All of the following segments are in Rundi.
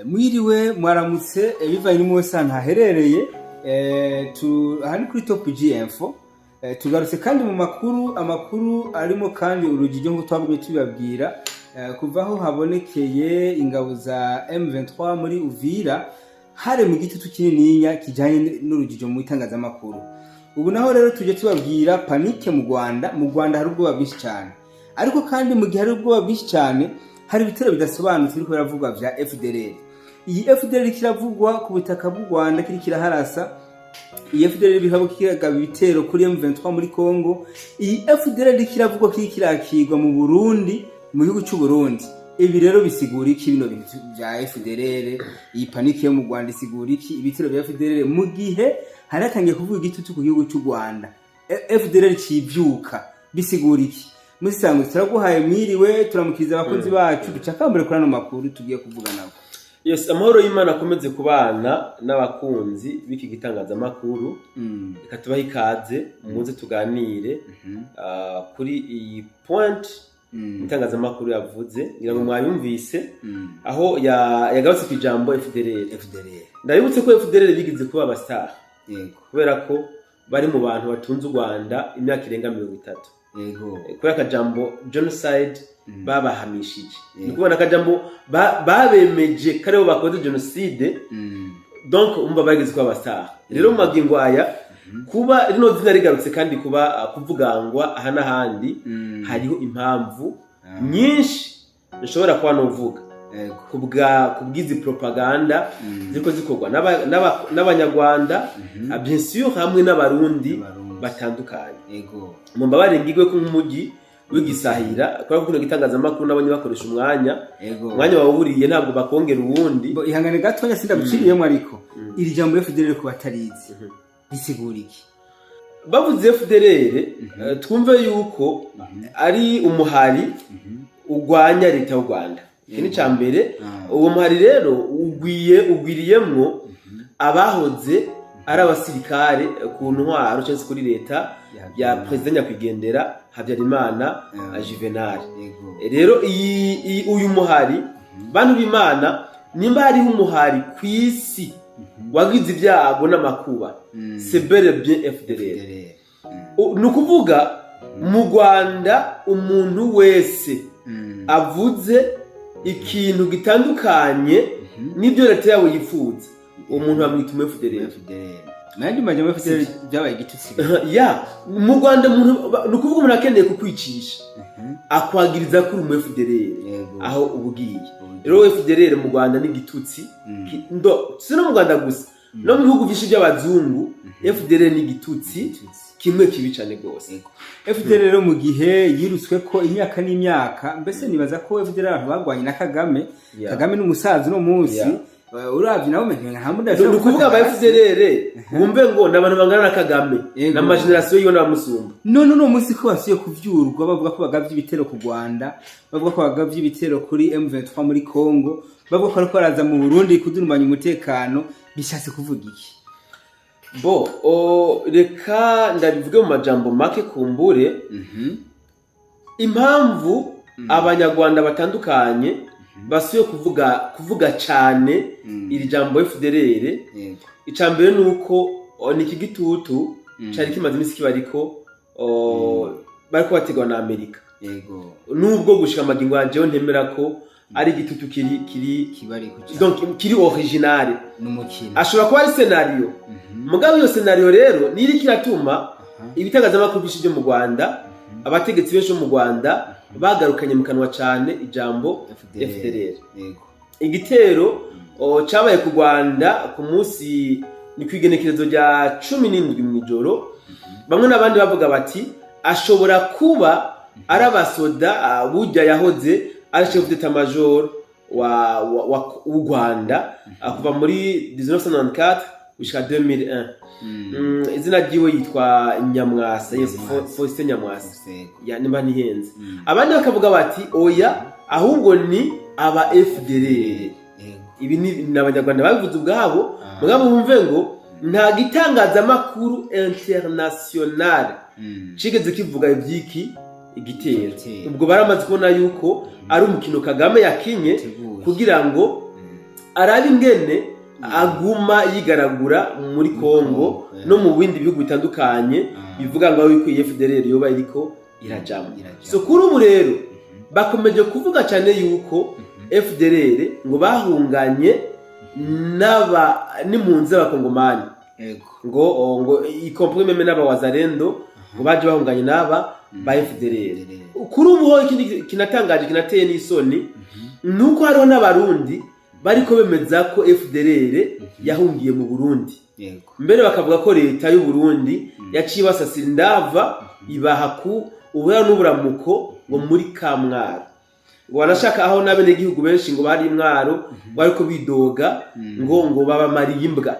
Mwiriwe, mwaramutse, bivanye n'umwe wese ahantu haherereye. Aha ni kuri Top G Info. Tugarutse kandi mu makuru, amakuru arimo kandi urujijo nk'uko twabwiye tubibabwira. Kuva aho habonekeye ingabo za M23 muri Uvira, hari mu gitutu kinininya kijanye n'urujijo mu itangazamakuru. Ubu naho rero tujye tubabwira panique mu Rwanda. Mu Rwanda hari ubwoba bwinshi cyane, ariko kandi mu gihe hari ubwoba bwinshi cyane, hari ibitero bidasobanutse biriko biravugwa vya FDLR. Iyi FDLR kiravugwa ku butaka bw'u Rwanda, kiri kiraharasa. Iyi FDLR bikaba kiragaba ibitero kuri M23 muri Congo. Iyi FDLR kiravugwa kiri kirakirwa mu Burundi, mu gihugu cy'u Burundi. Ibi rero bisigura iki, bino bintu vya FDLR? Iyi panique yo mu Rwanda isigura iki, ibitero vya FDLR, mu gihe hari hatangiye kuvuga igitutu ku gihugu cy'u Rwanda? FDLR civyuka, bisigura iki? Musisango turaguhaye mwiriwe, turamukiriza abakunzi bacu, ducakambure kuri ano makuru tugiye kuvuga nabo. Yes, amahoro y'Imana akomeze kubana n'abakunzi b'iki gitangazamakuru. Reka tubahe ikaze, muze tuganire kuri iyi point itangazamakuru yavuze. Ngira ngo mwayumvise aho yagarutse ku ijambo FDLR. FDLR. Ndabibutse ko FDLR bigeze kuba aba star kubera ko bari mu bantu batunze u Rwanda imyaka irenga 30, kubera akajambo genocide babahamishije. Ni kubona akajambo babemeje ko aribo bakoze genocide. Donc umva, bageze kuba aba star. Rero mu magingo aya, kuba rino zina rigarutse kandi kuba kuvugangwa aha n'ahandi, hariho impamvu nyinshi nshobora kuba novuga kubw'izi propaganda ziriko zikorwa n'Abanyarwanda, bien sûr, hamwe n'Abarundi N'Abarundi. batandukanye. Mumbabarire ngigwe ko nk'umujyi w'igisahira, kubera ko kino gitangazamakuru nabonye bakoresha umwanya, umwanya wawuriye ntabwo bakongera uwundi. Bo, ihangane gatonya, sindaguciriyemo, ariko iri jambo FDLR, ku batarizi, risigura iki? Bavuze FDLR, twumve yuko ari umuhari urwanya leta y'u Rwanda. Iki ni ca mbere. Uwo muhari rero ugwiriyemwo abahoze ari abasirikare ku ntwaro cyangwa se kuri leta ya perezida nyakwigendera Habyarimana Juvenal. Rero uyu muhari, bantu b'Imana, nimba hariho umuhari ku isi wagize ibyago n'amakuba, c'est bel et bien FDLR. FDLR. Ni ukuvuga mu Rwanda umuntu wese avuze ikintu gitandukanye n'ibyo leta yabo yifuza, uwo muntu bamwita umu FDLR. FDLR. Nandi majambo, FDLR byabaye igitutsi. Ya, mu Rwanda umuntu, ni ukuvuga umuntu akeneye kukwicisha, akwagiriza ko uri umu FDLR. Aho uba ugiye. Rero FDLR mu Rwanda ni igitutsi. Si no mu Rwanda gusa, no mu bihugu byinshi by'abazungu FDLR ni igitutsi Igitutsi. kimwe kibi cyane rwose. FDLR rero, mu gihe yirutswe ko imyaka n'imyaka, mbese nibaza ko FDLR abantu bagwanye na Kagame. Kagame n'umusaza uno munsi. Uravye nawe umenga nta mundi Ni ukuvuga aba FDLR, wumve ngo ni abantu bangana na Kagame n'ama génération yiwe n'abamusumba. None uno munsi ko basubiye kuvyurwa, bavuga ko bagavye ibitero ku Rwanda, bavuga ko bagavye ibitero kuri M23 muri Congo, bavuga ko ariko baraza mu Burundi kudurumbanya umutekano, bishatse kuvuga iki? Bo, reka ndabivuge mu majambo make kumbure. Impamvu Abanyarwanda batandukanye basubiye kuvuga cane iri jambo FDLR, ica mbere ni uko ni iki gitutu cari kimaze iminsi kibariko, bariko bategwa na Amerika. Nubwo gushika amagingo yanje ntemera ko ari igitutu kiri Kibari ku donc kiri original. N'umukino. Ashobora kuba ari scénario. Mugabo iyo scénario rero niyo iriko iratuma ibitangazamakuru byinshi byo mu Rwanda, abategetsi benshi bo mu Rwanda bagarukanye mu kanwa cane ijambo FDLR. Igitero cabaye ku Rwanda ku munsi ni kw'igenekerezo rya 17 mw'ijoro, bamwe n'abandi bavuga bati ashobora kuba ari abasoda burya yahoze ari chef d'état major wa w'u Rwanda kuva muri 1994 gushika 2001. Izina ryiwe yitwa Nyamwasa, yes. Nyamwasa. Faustin Nyamwasa. Yego. Ya, nimba ntihenze. Abandi bakavuga bati oya, ahubwo ni aba FDLR. Ibi ni Abanyarwanda babivuze ubwabo. Mugabo bumve ngo nta gitangazamakuru international cigeze kivuga ivy'iki igitero. Igitero. Ubwo baramaze kubona yuko ari umukino Kagame yakinye Teguye. kugira ngo Arabe ingene aguma yigaragura muri Kongo no mu bindi bihugu bitandukanye, bivuga ngo yuko iyi FDLR yoba iriko irajamwo. Irajamwo. So kuri ubu rero bakomeje kuvuga cyane yuko FDLR ngo bahunganye n'aba n'impunzi z'abakongomani, ngo ngo y compris même n'abawazalendo, ngo baje bahunganye n'aba ba FDLR. Kuri ubu ho ikindi kinatangaje, kinateye n'isoni, nuko hariho n'abarundi bariko bemeza ko FDLR yahungiye mu Burundi. Mbere bakavuga ko leta y'u Burundi yaciye basasira indava, ibaha ku ubura n'uburamuko ngo muri Kamwaro, ngo banashaka aho n'abenegihugu benshi ngo bari Mwaro bariko bidoga ngo babamariye imbwa,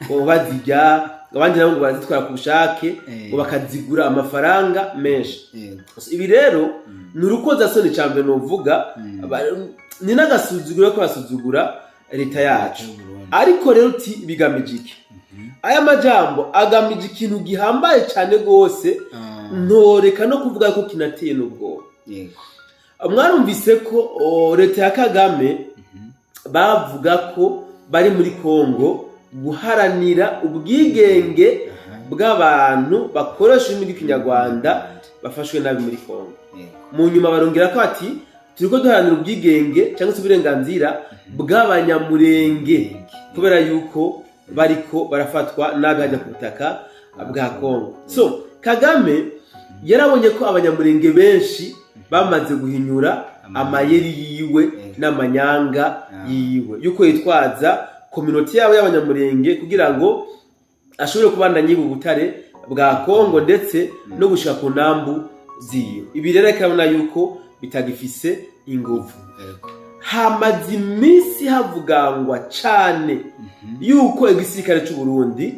ngo bazirya, abandi nabo ngo barazitwara ku bushake, ngo bakazigura amafaranga menshi. Ibi rero ni urukozasoni. Ca mbere novuga, ni n'agasuzuguro ko basuzugura leta yacu. Y'Uburundi. Ariko rero uti bigamije iki? Aya majambo agamije ikintu gihambaye cyane rwose, ntoreka no kuvuga ko kinateye n'ubwoba. Mwarumvise ko leta ya Kagame bavuga ko bari muri Kongo guharanira ubwigenge bw'abantu bakoresha ururimi rw'ikinyarwanda bafashwe nabi muri Kongo. Mu nyuma barongera ko ati turiko duharanira ubwigenge cyangwa se uburenganzira bw'abanyamurenge, kubera yuko bariko barafatwa nabi hajya ku butaka bwa Kongo. So Kagame yarabonye ko abanyamurenge benshi bamaze guhinyura amayeri yiwe n'amanyanga yiwe, yuko yitwaza communauté yabo y'abanyamurenge kugira ngo ashobore kubandanya yiba ubutare bwa Kongo, ndetse no gushika ku nambu ziwe. Ibi rero akabona yuko bitagifise inguvu. Hamaze iminsi havugangwa cane yuko igisirikare c'u Burundi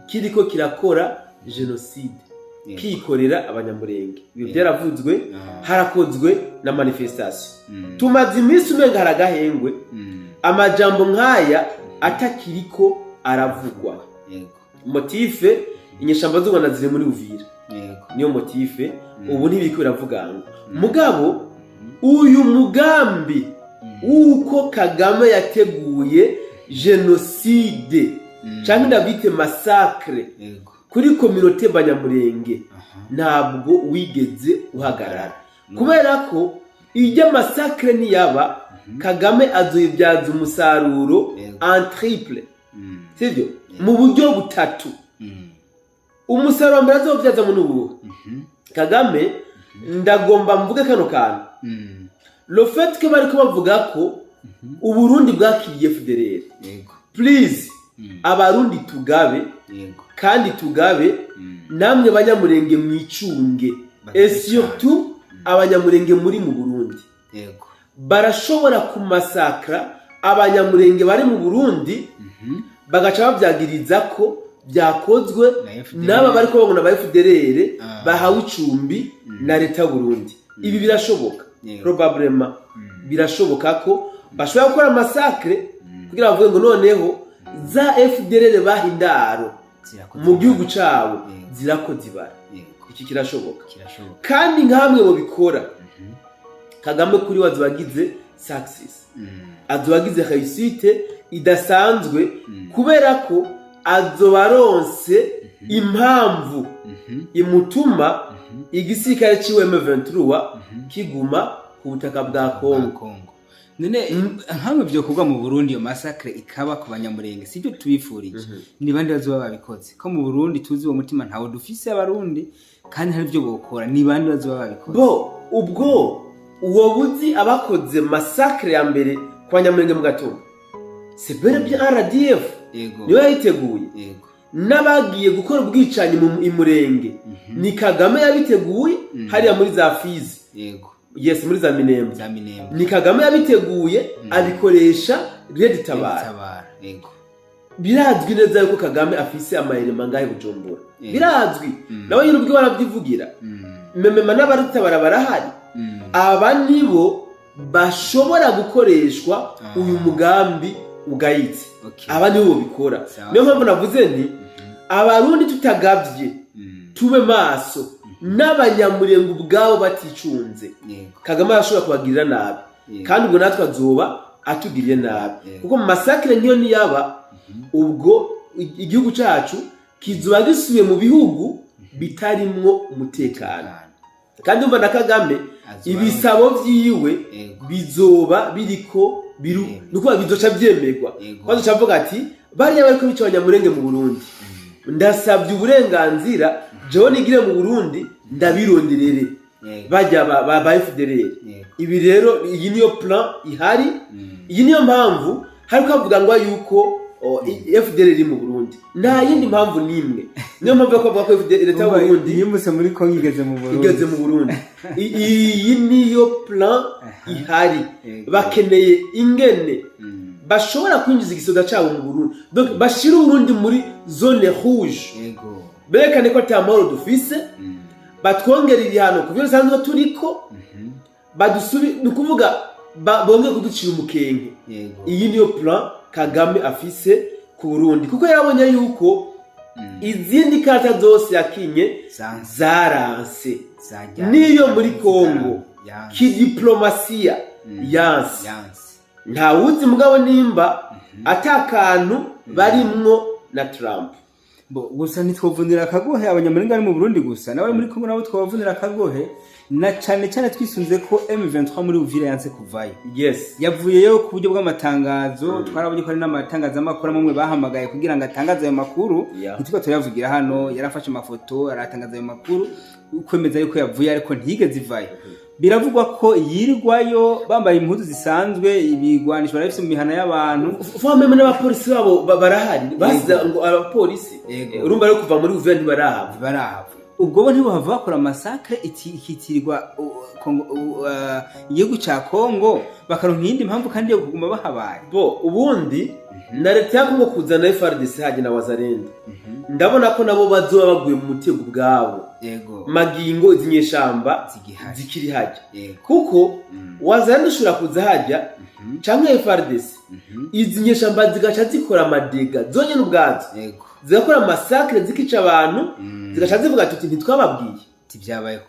kiriko kirakora jenoside, kikorera abanyamurenge. Ibi byaravuzwe, harakozwe na manifestation. Tumaze iminsi umenga hari agahengwe, amajambo nk'aya atakiriko aravugwa. Motif, inyeshamba z'u Rwanda ziri muri Uvira, niyo motif. Ubu ntibiriko biravugangwa. Mugabo uyu mugambi w'uko Kagame yateguye jenoside, cyangwa ndabyite massacre, kuri communauté banyamurenge, ntabwo wigeze uhagarara, kubera ko ijya massacre niyaba, Kagame azoyibyaza umusaruro en triple, sibyo, mu buryo butatu. Umusaruro wa mbere azowubyazamo ni uwuhe? Kagame, ndagomba mvuge kano kantu: le fait que bariko bavuga ko Uburundi bwakiriye FDLR, please, abarundi tugabe, kandi tugabe, namwe banyamurenge mwicunge, et surtout abanyamurenge muri mu Burundi. Barashobora kumasakra abanyamurenge bari mu Burundi, bagaca bavyagiriza ko byakozwe na FDLR. n'aba bariko babona ba FDLR bahawe icumbi na leta y'u Burundi. Ibi birashoboka, probablement birashoboka ko bashobora gukora massacre kugira bavuge ngo noneho za FDLR baha indaro Zirakoze mu gihugu ibara. cabo zirakoze ibara. Iki kirashoboka. Kirashoboka. Kandi nkamwe mu bikora, Kagame kuri we azobagize success, azobagize réussite idasanzwe, kubera ko azobaronse impamvu imutuma igisirikare ciwe M23 kiguma ku butaka bwa Kongo. Kongo. None nkamwe byo kugwa mu Burundi, iyo massacre ikaba ku banyamurenge, sibyo tubifurije, ni bande bazoba babikoze? Ko mu Burundi tuzi uwo mutima ntawo dufise abarundi, kandi hari ibyo bokora, ni bande bazoba babikoze? Bo ubwo uwo buzi abakoze massacre ya mbere ku banyamurenge mu Gatumba, c'est bel et bien RDF, niwe yayiteguye. N'abagiye gukora ubwicanyi mu imurenge ni Kagame yabiteguye, hariya muri za Fizi, yes, muri za Minembwe. Za Minembwe. Ni Kagame yabiteguye, abikoresha Red Tabara. Tabara, yego. Birazwi neza yuko Kagame afise amayirema ngahe Bujumbura. Birazwi, nawe nyine ubwe barabyivugira. Memema n'abaritabara barahari. Aba nibo bashobora gukoreshwa uyu mugambi ugayitse. Aba nibo bikora. Niyo mpamvu navuze nti abarundi tutagavye, tube maso, n'abanyamurenge ubwabo baticunze, Kagame arashobora kubagirira nabi. Kandi ubwo natwe azoba Atugiriye nabi. Kuko mu massacre nk'iyo niyaba, ubwo igihugu cacu kizoba gisubiye mu bihugu bitarimwo umutekano. Kandi umva na Kagame, Azoba ibisabo vyiwe bizoba biriko biru, Yego. nukuvuga bizoca vyemerwa. Bazoca avuga ati: "Bariya bariko bica Abanyamurenge mu Burundi, ndasabye uburenganzira jewe nigire mu Burundi ndabironderere bajya ba FDLR." Ibi rero, iyi niyo plan ihari. Iyi niyo mpamvu hariko havuga ngo yuko FDLR iri mu Burundi. Nta yindi mpamvu n'imwe, niyo mpamvu yo kuvuga ko FDLR, leta y'u Umva, Burundi yimutse muri Kongo igeze mu Burundi. Igeze mu Burundi. Iyi niyo plan ihari. Bakeneye ingene bashobora kwinjiza igisoda cabo mu Burundi, donc bashira Uburundi muri zone rouge, berekane ko ata mahoro dufise, batwongera ibihano ku byo bisanzwe turiko, badusubi, ni ukuvuga bongeye kuducira umukenke. Iyi niyo plan Kagame afise ku Burundi, kuko yarabonye yuko izindi karata zose yakinye Zanse. zaranse. Zajyanye. Niyo muri Kongo Yanse. kidiplomasiya yanse. Yanse. Ntawuzi mugabo nimba ata kantu barimwo na Trump. Bo gusa ntitwovunira akagohe Abanyamurenge bari mu Burundi gusa, n'abari muri Kongo nabo twabavunira akagohe, na cane cane twisunze ko M23 muri Uvira yanse kuvayo. Yavuyeyo ku buryo bw'amatangazo. Twarabonye ko hari n'amatangazamakuru amwe bahamagaye kugira ngo atangaze ayo makuru. Ntitwo turayavugira hano. Yarafashe amafoto, aratangaza ayo makuru kwemeza yuko yavuye, ariko ntiyigeze ivayo. Biravugwa ko yirirwayo bambaye impuzu zisanzwe, ibigwanisho barabifise mu mihana y'abantu. Vuba même n'abapolisi babo barahari, basize ngo abapolisi. Urumva rero, kuva muri Uvira ntibarahava. Barahava. Ubwo bo ntibahava bakora massacre ikitirirwa Kongo, igihugu ca Kongo, bakaronka iyindi mpamvu kandi yo kuguma bahabaye. Bo ubundi na leta ya Kongo kuzana FARDC hajya na Wazalendo, ndabona ko nabo bazoba baguye mu mutego ubwabo. Magingo izi nyeshamba Zigihari. zikiri hajya, kuko Wazalendo ushobora kuza hajya canke FARDC, izi nyeshamba zigaca zikora amadégâts zonyene ubwazo, zigakora massacre, zikica abantu, zigaca zivuga tuti: "Ntitwababwiye." Ati byabaye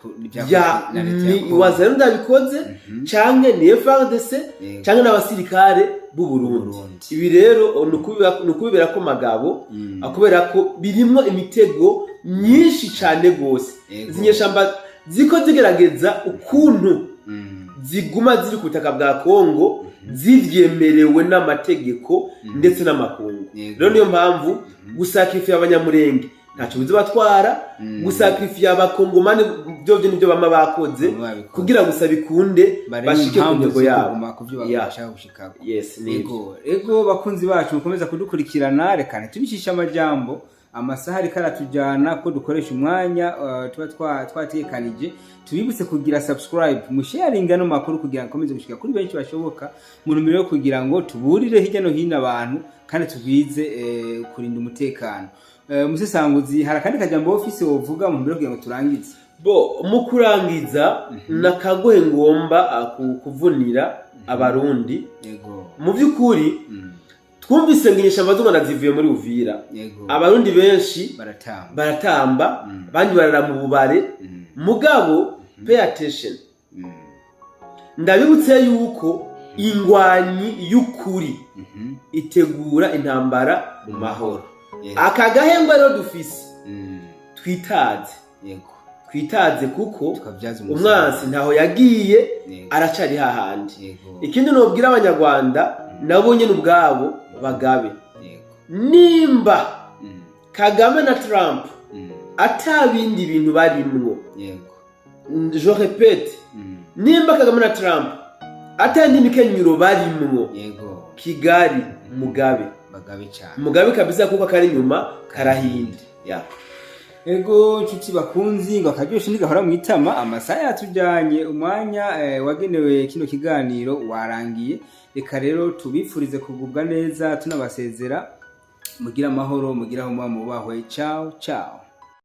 Ya na leta ya ni Kongo. Wazalendo yabikoze, canke ni FARDC, canke n'abasirikare b'u Burundi. Burundi. Ibi rero ni ukubibera ko magabo, kubera ko birimwo imitego myinshi cane gose. Izi nyeshamba ziko zigerageza ukuntu ziguma ziri ku butaka bwa Kongo zivyemerewe n'amategeko ndetse n'amakungu. Rero niyo mpamvu gusacrifier Abanyamurenge ntacyo bizobatwara, gusacrifier Abakongomani byo nibyo bama bakoze Bama babikoze. kugira gusa bikunde barebe bashike ku impamvu ntego zo yabo. kuguma ku byo bashaka gushikako. Yes, ni Ego, ego, bakunzi bacu mukomeza kudukurikirana, reka ntitubicishe amajambo, amasaha ariko aratujyana ko dukoresha umwanya tuba twatekanije. Tubibutse kugira subscribe, musharinga no makuru kugira ngo akomeze gushika kuri benshi bashoboka, mu ntumbero yo kugira ngo tuburire hirya no hino abantu kandi tugwize kurinda umutekano. Musesanguzi, hari akandi kajambo ofisi wovuga mu ntumbero yo kugira ngo turangize? Bo mu kurangiza, nakagohe ngomba kuvunira Abarundi. Mu by'ukuri, twumvise ngo inyeshyamba z'u Rwanda zivuye muri Uvira, Abarundi benshi baratamba. Baratamba, abandi barara mu bubare. Mugabo pay attention, ndabibutse yuko ingwanyi y'ukuri itegura intambara mu mahoro. Aka gahengwa rero dufise, twitaze, twitaze, kuko tukabyaza umusaruro. Umwansi ntaho yagiye, aracari hahandi. Ikindi nobwira Abanyarwanda, nabo nyene ubwabo bagabe. Nimba Kagame na Trump ata bindi bintu barimwo, je répète, nimba Kagame na Trump ata indi mikenyuro barimwo, Kigali mugabe. Bagabe cyane. Mugabe kabisa, kuko akari inyuma karahinda ya. Ego nshuti bakunzi, ngo akaryoshe ntigahora mu itama. Amasaha yatujyanye, umwanya wagenewe kino kiganiro warangiye. Reka rero tubifurize kugubwa neza, tunabasezera. Mugire amahoro, mugire aho muba, mubahwe. Ciao ciao.